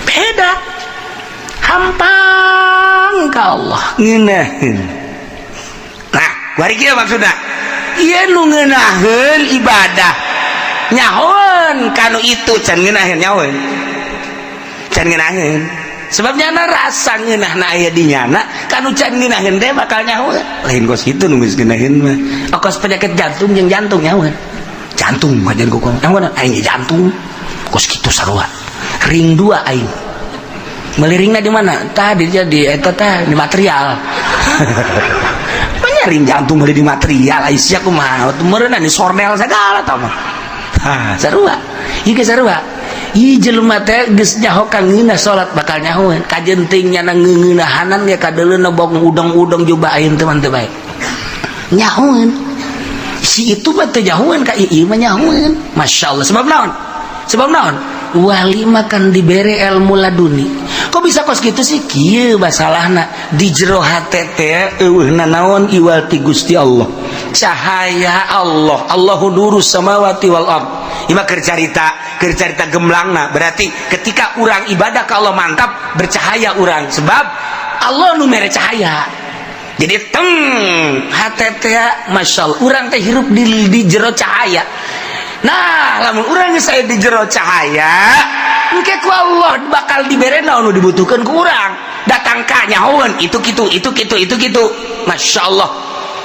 beda hampang ka Allah ngeunaheun. Nah, kuari kieu maksudna, ieu nu ngeunaheun ibadah nyahoeun kanu itu can ngeunaheun, nyahoeun can ngeunaheun, sebab nyana rasa ngeunah na aya di nyana. Kanu can ngeunaheun teh bakal nyahoeun lain kos kitu. Nu geus ngeunaheun mah kos penyakit jantung jeung jantung nyahoeun jantung kajian ku nyahoeun aing jantung kos kitu sarua ring dua. Aing meuli ringna di mana tadi? Jadi eta teh di material banyak ring jantung beli di material. Aisyah sia kumaha meureunna di sornel segala tah mah. Ha, sarua ieu ge, sarua ieu jelema teh geus nyaho ka ngeunah salat bakal nyahoeun kajen teuing nyana ngeunahanan ya kadeuleuna bong udang-udang juga aing teh mah teu bae nyahoeun. Si itu mah teu nyahoeun ka ieu mah nyahoeun, Masya Allah. Sebab naon? Sebab naon? Wali makan dibere ilmu laduni. Kok bisa kos gitu sih? Kieu masalahna, di jero hate teh eueuh naon iwal ti Gusti Allah, cahaya Allah. Allahu nurus samawati wal ard. Ieu mah keur carita, keur carita gemlangna. Berarti ketika urang ibadah ke Allah mantap bercahaya urang, sebab Allah nu mere cahaya. Jadi teng hate teh, Masya Allah, urang teh hirup di jero cahaya. Nah, lamun urang geus aya di jero cahaya, engke ku Allah bakal dibere naon nu dibutuhkeun ku urang. Datang ka nyahoeun itu kitu, itu kitu, itu kitu. Masya Allah.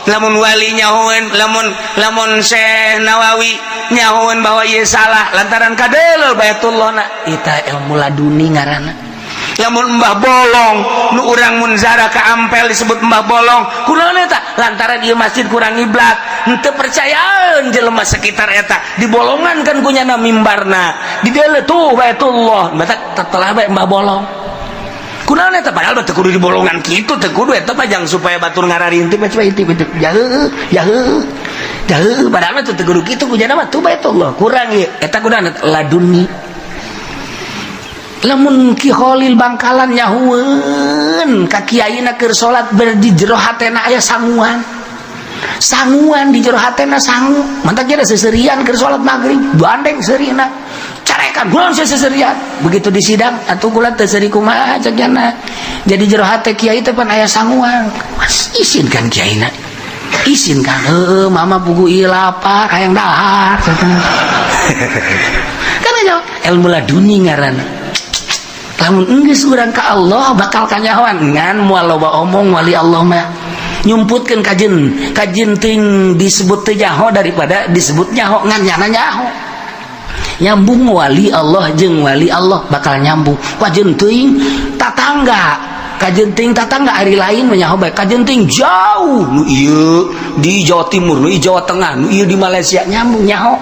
Lamun wali nyahoeun, lamun lamun Syekh Nawawi nyahoeun bahwa ieu salah lantaran kadeuleu Baitullah na, eta ilmu laduni ngaranna. Lamun Mbah Bolong nu urang mun zara ka Ampel disebut Mbah Bolong, kunaon eta? Lantaran ieu masjid kurang ngiblat, henteu percayaan jelema sekitar eta, dibolongan kan ku nyana mimbarna, di deuleu tuh Baitullah, batak telah bae Mbah Bolong. Kunaon eta? Padahal teu kudu dibolongan kitu, teu kudu. Eta mah jang supaya batur ngararinti mah, coba intip intip, jauh jauh jauh. Padahal mah teu kudu kitu, ku nyana mah tuh Baitullah kurang ieu. Eta kunaon? Laduni. Lamun Ki Khalil Bangkalan nyahueun ka kiaina keur salat, ber di jero hatena aya sanguan, sanguan di jero hatena sangu. Mantak jadi seserian keur salat maghrib, bandeng serina, carekan kunaon seserian. Begitu di sidang atuh kula teu seuri, kumaha cek jana? Jadi jero hate kiai teh pan aya sanguan. Mas, isinkan kiaina, isinkan, heueuh mama pugu ieu lapar hayang dahar kan. Aja ilmu laduni ngaranna. Lamun enggeus urang ka Allah bakal kanyahoan ngan moal loba omong. Wali Allah mah nyumputkeun kajen kajen ting disebut teu nyaho daripada disebut nyaho ngan nyana nyaho. Nyambung wali Allah jeung wali Allah bakal nyambung. Kajen teuing tatangga, kajen teuing tatangga, ari lain mah nyaho bae. Kajen teuing jauh, nu ieu di Jawa Timur, nu ieu Jawa Tengah, nu ieu di Malaysia, nyambung nyaho.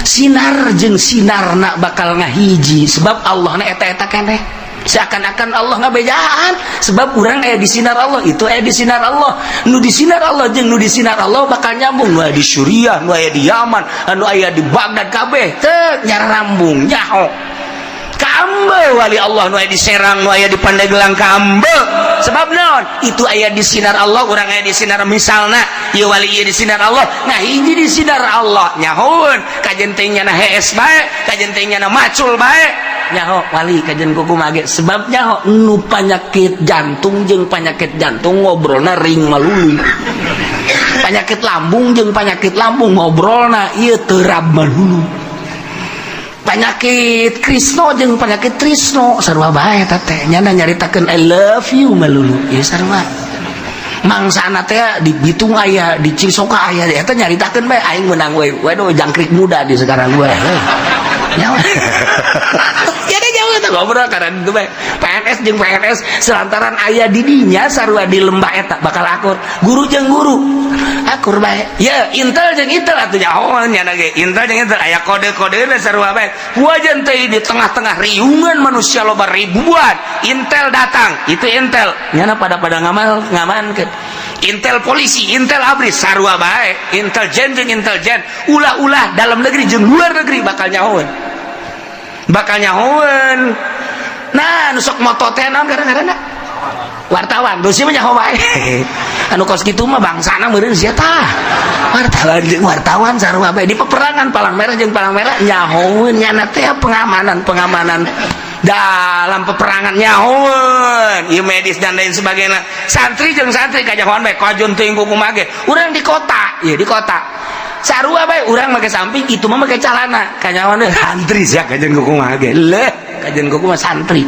Sinar jeung sinarna bakal ngahiji, sebab Allah na eta-eta keneh. Seakan-akan Allah ngabejaan sebab urang aya di sinar Allah, itu aya di sinar Allah. Nu di sinar Allah jeung nu di sinar Allah bakal nyambung. Nu aya di Suriah, nu aya di Yaman, anu aya di Baghdad, kabeh teu nyarambung nyaho. Kambe wali Allah nu aya di Serang, nu aya di Pandeglang, kambe. Sebab naon? Itu aya di sinar Allah, urang aya di sinar. Misalna ieu wali ieu di sinar Allah, nah hiji di sinar Allah nyahoeun kajen teh nyana hees bae, kajen teh nyana macul bae, nyaho wali kajen kumaha ge. Sebab nyaho nu panyakit jantung jeung panyakit jantung ngobrolna ring malulu, panyakit lambung jeung panyakit lambung ngobrolna ieu terab malulu, penyakit Krisno jeung penyakit Trisno sarua bae. Eta teh nyana nyaritakeun "I love you" melulu, ieu sarua mangsana teh di Bitung aya, di Cisoka aya, eta nyaritakeun bae aing menang we. Waduh, jangkrik muda di sekarang gue nyawa ya ada jauh eta ngobrol karena itu bae. PNS jeung PNS selantaran aya di dinya sarua di lembah eta bakal akur. Guru jeung guru akur bae ya, intel jeung intel atuh nyaho nyana ge intel jeung intel aya kode-kode sarua bae. Wajan teh di tengah-tengah riungan manusia loba ribuan, intel datang, itu intel nyana pada pada ngamal ngamankeun. Intel polisi, intel ABRI sarua bae, intelijen jeung intelijen, ulah-ulah dalam negeri jeung luar negeri bakal nyahoeun, bakal nyahoeun. Nah, nu sok moto teh naon kadang-kadang? Wartawan. Terus mah nyaho bae anu kos kitu mah bangsana meureun sia tah. Wartawan jeung wartawan sarua bae. Di peperangan palang merah jeung palang merah nyahoeun nyana teh pengamanan pengamanan dalam peperangan nyahoeun ieu medis dan lain sebagainya. Santri jeung santri kanyahoan bae, kajeun teuing kumaha ge. Urang di kota ieu, di kota sarua bae, urang make samping, itu mah make calana, kanyahoan we santri sia kajeun kumaha ge. Leuh, kajeun kumaha santri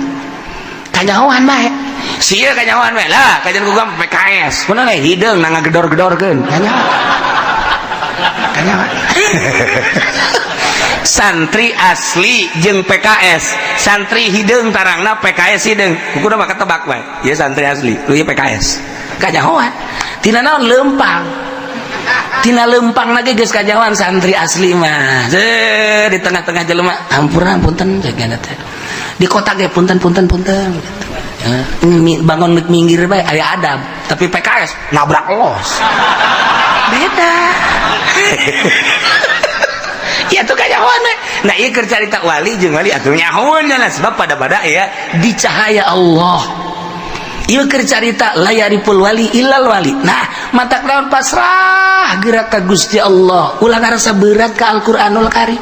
kanyahoan bae sia, kanyahoan bae lah kajeun kumaha PKS kunaon hideung na ngagedor-gedorkeun, kanyahoan kanyahoan. Santri asli jeung PKS, santri hideung tarangna, PKS hideung, kudu mah ketebak bae ieu santri asli lu, ieu PKS. Kanyahoan tina naon? Lempang. Tina lempang lagi geus kanyahoan santri asli mah. Di tengah-tengah jelema, "Ampura, punten," jagana teh. Di kota ge punten, punten, punten gitu. Ya, bangun minggir bae aya adab, tapi PKS nabrak los, beda. Ya tuh kanyahoan we. Nah, ieu keur carita wali jeung wali atuh nyahoan lah, sebab pada pada ya di cahaya Allah. Ieu keur carita la yariful wali illal wali. Nah, matak naon? Pasrah gerak ka Gusti Allah, ulah ngarasa berat ka Al-Qur'anul Karim.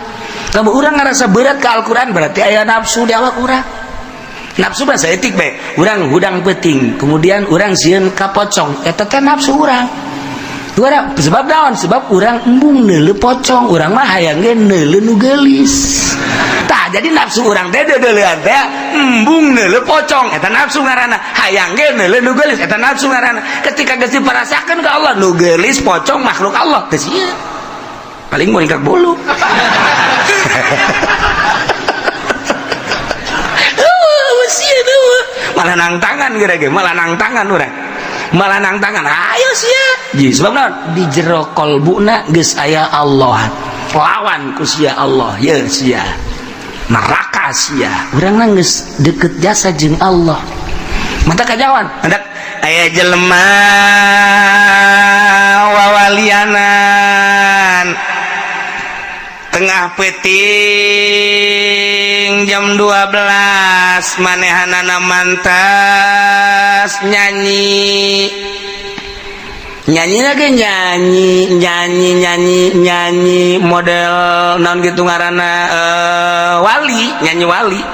Lamun urang ngarasa berat ka Al-Qur'an, berarti aya nafsu di awak urang. Nafsu bahasa etik bae, urang hudang peuting, kemudian urang sieun ka pocong, eta teh nafsu urang. Urang, sebab naon? Sebab urang embung neuleu pocong, urang mah hayang ge neuleu nu geulis. Tah, jadi nafsu urang teh deudeulean teh embung neuleu pocong, eta nafsu ngaranna. Hayang ge neuleu nu geulis, eta nafsu ngaranna. Ketika geus diparasakeun ka Allah, nu geulis pocong makhluk Allah, teu sieun. Paling mau bulu. Malah nang tangan kira malah nang tangan urang, malah nang tangan, ayo sia. Ji, sebab naon? Di jero kolbuna geus aya Allah, lawan ku sia Allah ya, sia neraka sia. Urang geus deket jasa jeung Allah, mata kajawan hendak aya jelema wawalianan tengah peuting jam 12, manehanana mantas nyanyi, nyanyi lagi, nyanyi, nyanyi, nyanyi, nyanyi model non gitu ngaranna, wali, nyanyi wali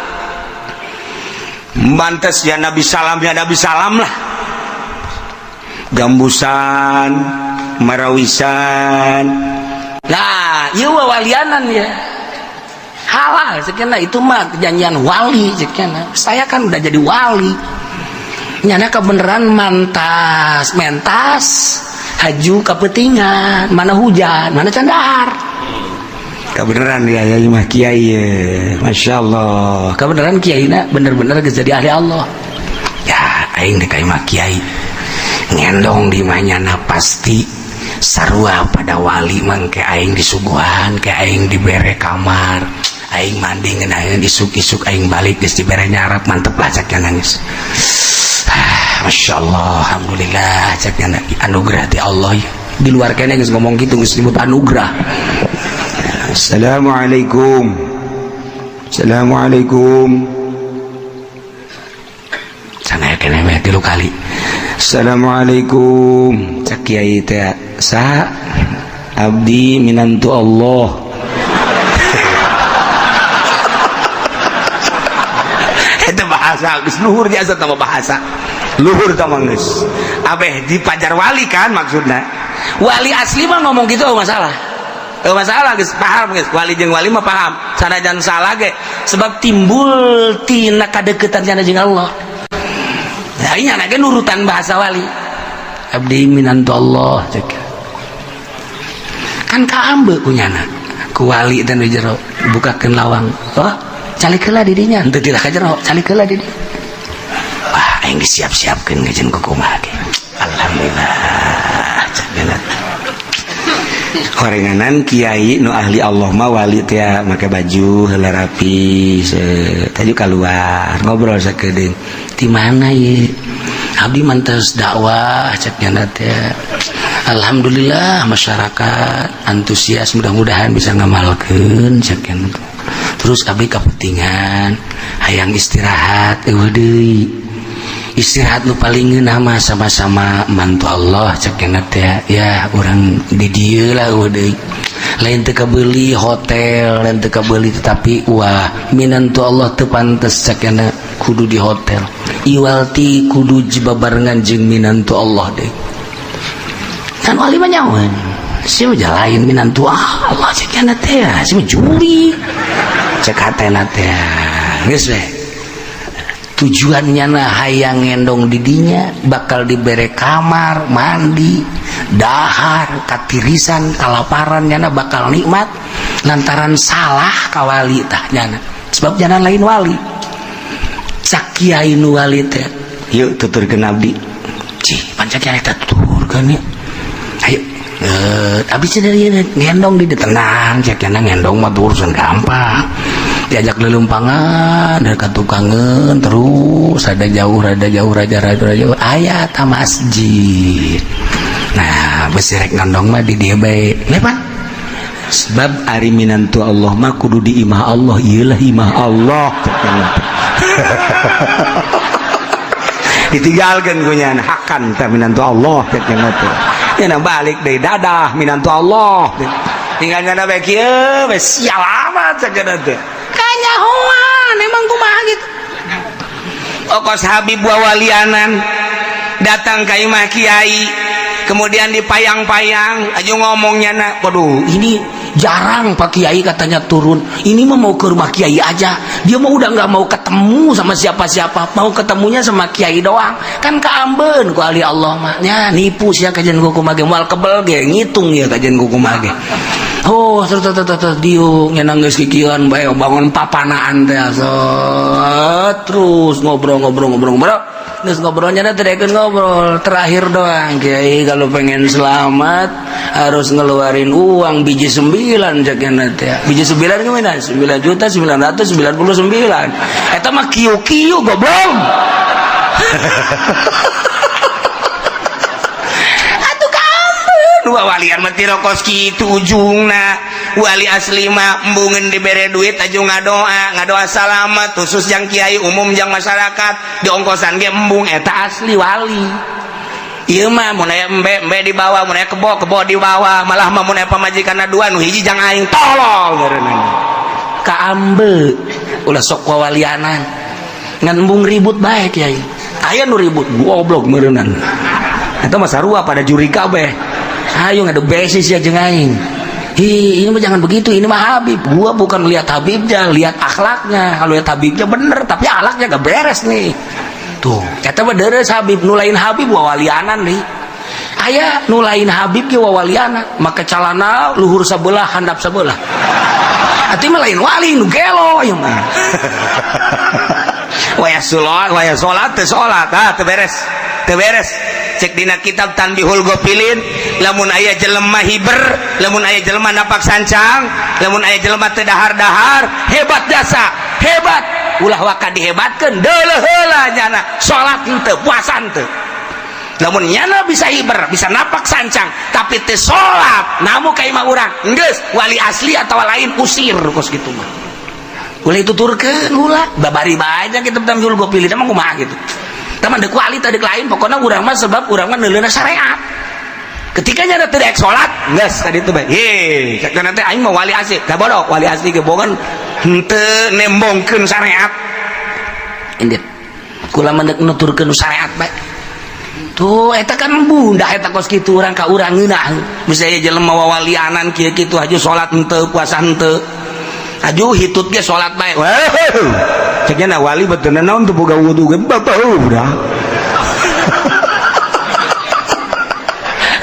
mantas, ya Nabi salam, ya Nabi salam lah, gambusan marawisan. Nah, iya walianan ya halal sekian itu mah janjian wali sekian. Saya kan udah jadi wali, nyana kebenaran mantas mentas haju kepentingan, mana hujan, mana candar. Kebenaran ya, ya mah kiai ya. Masya Allah, kebenaran kiai na bener-bener jadi ahli Allah ya. Aing dek mah kiai ngendong di manyana pasti sarua pada wali, mangke aing disuguhan ke aing dibere kamar. Aing mandi ngeunaheun, isuk-isuk aing balik geus dibere nyarap, mantep lah cak nangis. Ah, Masya Allah, alhamdulillah cak anugerah ti Allah ya. Di luar kene geus ngomong gitu, geus disebut anugerah. Assalamualaikum. Assalamualaikum. Sana kene we tilu kali. Assalamualaikum. Cak kiai teh, sa abdi minantu Allah. Itu bahasa geus luhur jasa tambah bahasa. Luhur tambah geus. Abeh di pajar wali kan maksudna. Wali asli mah ngomong gitu, oh masalah. Oh masalah geus paham geus. Wali jeung wali mah paham. Sanajan salah ge sebab timbul tina kadeukeutan nya jeung Allah. Nah, ini anaknya nurutan bahasa wali. Abdi minantu Allah cek. Kan kaambe kunyana. Ku wali dan di jero bukakeun lawang. Oh, calik heula di dinya. Henteu tidak ka jero, calik heula di dinya. Wah, aing disiap-siapkeun ngajen ku kumaha ge. Alhamdulillah cek. Horenganan kiai nu ahli Allah mah, wali teh make baju heula rapi, taju keluar ngobrol sakedeung. Di mana ye? Abdi mantes dakwah cek nyana teh. Alhamdulillah masyarakat antusias, mudah-mudahan bisa ngamalkeun cek nyana teh. Terus abdi kapentingan hayang istirahat, eueuh deui. Istirahat nu paling ngeunah mah sama-sama mantu Allah cek nyana teh. Ya urang di dieu lah, eueuh deui. Lain teu kabeuli hotel, lain teu kabeuli, tetapi wah, minantu Allah teu pantes cek nyana kudu di hotel. Iwalti kudu jibabarengan jeung minantu Allah deui. Kan wali mah nyawan. Sia mah lain minantu Allah cek nyana teh, sia mah juri. Cek hatena teh. Geus we. Tujuannya na hayang ngendong didinya bakal dibere kamar mandi, dahar, katirisan, kalaparan nyana bakal nikmat lantaran salah kawali tah nyana sebab nyana lain wali. Cak kiai nu wali teh, Yuk tuturkeun abdi. Cih, pancak kiai teh tuturkeun ya. Ayo, abdi cenah ieu ngendong di tenang cek nyana, ngendong mah urusan gampang. Diajak lelumpangan dari tukangan terus ada jauh, rada jauh, raja raja raja aya ta masjid. Nah, besi rek ngendong mah di dieu bae lepat. Sebab ari minantu Allah mah kudu di imah Allah, ieulah imah Allah cek nyana. Ditinggalkeun ku nyana hakan teh minantu Allah cek nyana teh. Nyana balik deui dadah minantu Allah. Tinggal nyana bae kieu bae, sial amat cek nyana teh. Kanyahoan emang kumaha gitu. Okos Habib wawalianan datang ka imah kiai, kemudian dipayang-payang aja ngomongnya nak, waduh, ini jarang Pak Kiai katanya turun, ini mah mau ke rumah kiai aja, dia mau udah nggak mau ketemu sama siapa-siapa, mau ketemunya sama kiai doang. Kan keamben ku ahli Allah mah nya, nipu sia kajian ku kumaha ge, moal kebel ge ngitung ya kajian ku kumaha ge. Oh, terus terus terus terus diuk nyenang geus kikieuan bae bangun papanaan teh, terus ngobrol ngobrol ngobrol ngobrol. Terus ngobrolnya teh tidak ngobrol terakhir doang, kiai kalau pengen selamat harus ngeluarin uang biji 9 cek teh. Biji 9 gimana? 9.999.000. Eta mah kieu-kieu goblok. Atuh kampun dua walian mah tirokos kitu ujungna. Wali asli mah embungeun dibere duit aju ngadoa, ngadoa salamat khusus jang kiai, umum jang masyarakat, diongkosan ge embung, eta asli wali. Ieu mah mun aya embe, embe dibawa, mun aya kebo, kebo dibawa, malah mah mun aya pamajikanna dua nu hiji jang aing, tolol ngaranna. Kaambe ulah sok wawalianan. Ngan embung ribut bae kiai. Aya nu ribut goblok meureunnan. Eta mah sarua pada juri kabeh. Ayo ngadu besis ya jeung aing. Hi, ini mah jangan begitu, ini mah Habib. Gua bukan lihat Habibnya, lihat akhlaknya. Kalau lihat Habibnya bener, tapi akhlaknya gak beres nih. Tuh, eta mah deres Habib, nu lain Habib wawalianan nih. Aya nu lain Habib ge wawalianan, make calana luhur sebelah, handap sebelah. Atuh mah lain wali nu gelo ieu mah. Waya salat, waya salat teu salat, ah teu beres. Teu beres. Cek dina kitab Tanbihul Ghafilin, lamun aya jelema hiber, lamun aya jelema napak sancang, lamun aya jelema teu dahar-dahar, hebat jasa, hebat. Ulah waka dihebatkeun, deuleuh heula nyana salat henteu, puasa henteu. Lamun nyana bisa hiber, bisa napak sancang, tapi teu salat, namu ka imah urang, geus wali asli atau lain, usir kos kitu mah. Ulah tuturkeun ulah, babari banyak kitab Tanbihul Ghafilin emang kumaha gitu. Teman dek wali tadi lain, pokoknya urang mah sebab urang mah neuleuna syariat. Ketika nyana teu daek salat, geus tadi itu bae. Ye, cek nanti aing mah wali asli. Da bodoh, wali asli ge bogan henteu nembongkeun syariat. Indit. Kula mah deuk nuturkeun syariat bae. Tuh eta kan bunda eta kos kitu urang ka urang ngeunah. Bisa aya jelema wawalianan kieu kitu aju salat henteu, puasa henteu. Aju hitut ge salat bae. Ceknya na wali betul naon teu boga wudu ge bapak udah.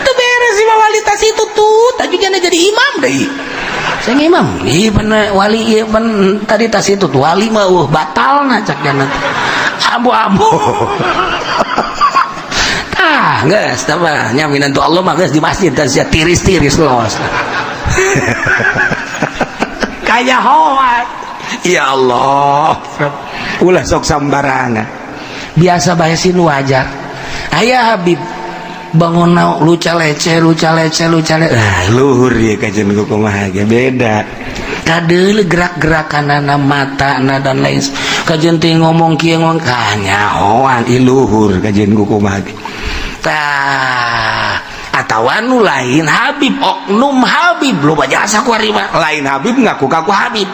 Teu beres sih mah wali tas itu tuh, tadi jana jadi imam deui. Saya imam, iya pan wali iya pan tadi tas itu tuh wali mah batal na cek jana. Abu-abu. Ah, geus tah mah nya minantu Allah mah geus di masjid dan sia tiris-tiris los. Kayak hoat. Ya Allah, ulah sok sambarangan. Biasa bae sih wajar. Aya Habib bangun luca lece luca lece luca lece. Ah, luhur ya kajian kumaha ge beda. Kadeul gerak-gerakanana mata na dan lain. Kajian teh ngomong kieu ngomong kanyahoan ieu luhur kajian kumaha ge. Tah, atawa nu lain Habib oknum Habib loba jasa ku ari mah. Lain Habib ngaku ngaku Habib.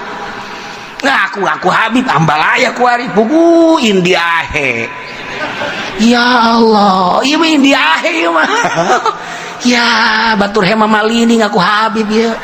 Ngaku ngaku Habib ambalaya ku ari pugu Indiahe. Ya Allah, ieu mah Indiahe ieu mah. Ya batur Hema Malini ngaku Habib ya.